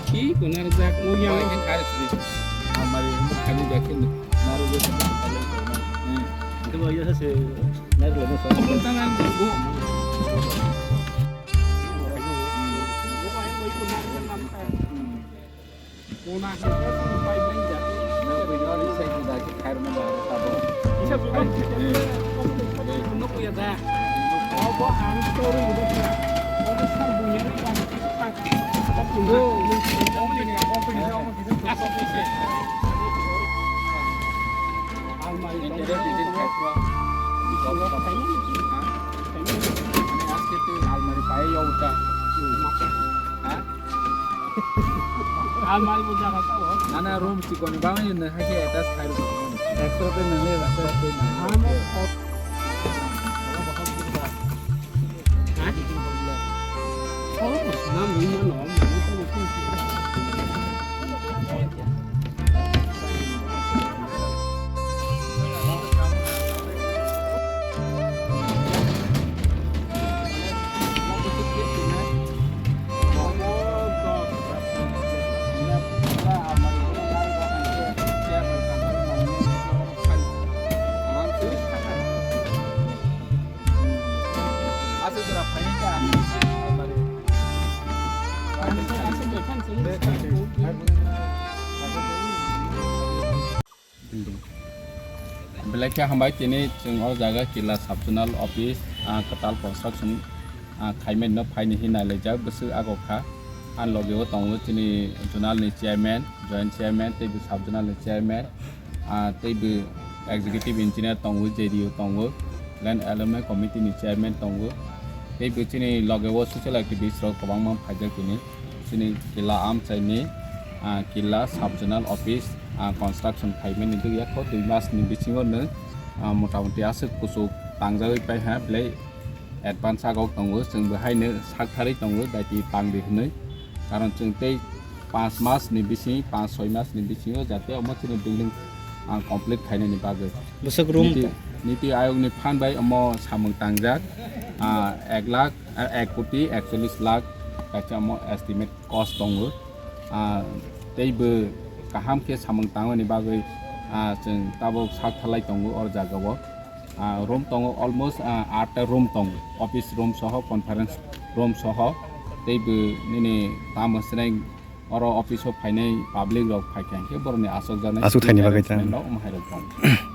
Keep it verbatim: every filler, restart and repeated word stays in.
Ki konar jak mo yang. Amari khani jakin maru je. Hmm. Itu ya se. Tangan. Almari. Almari payo uta. Ha? Almari bo jaga ta ho. Nana room chikoni bangwi nang hai khe attach khai rw. Extra te nang le, extra te nang le. Amo ko. Ha? Oh, nam ni ma no. Belai khe hambai, tini chwng o jaga Killa Sub Zonal Office, ah, kwtal construction, ah, khaimani no phaini hinwi nailaijak bwswk agok kha. Ani loge o tongo chini zonal ni chairman, joint chairman, tei bo sub zonal ni chairman, ah, tei bo executive engineer tongo, J D O tongo, Land Development Committee ni chairman tongo, tei bo chini loge o social activist rok kwbangma phaijak tini. Chini Killa amchaini, ah, Killa Sub Zonal Office, ah, construction khaimani dugya kho dui mas ni bisingo no, ah, mota moti aswk kuchuk tangjagwi paiha, belai advance agok tongo, chwng bo haino saktharwi tongo, daiti tangdi hwnwi. Karon chwng tei panch mas ni bising, panch soi mas ni bisingo jate omo chini building, ah, complete khainani bagwi. Bwswk room niti, niti ayok ni phan bai omo samung tangjak, ah, ek lakh, ah, ek koti ekchollish lakh kaisa omo estimate cost tongo. Ah, tei bo kaham khe samung tangmani bagwi, ah, chwng tabuk sak thalai tongo o jaga o. Ah, room tongo almost, ah, atta room tongo, office room soho, conference room soho. Tei bo nini tamo swnai oro office o phainai public rok phai kha hwnkhe borokni aswk jaknai aswk thaini bagwi ta. Arrangement rok omo hai rok tongo.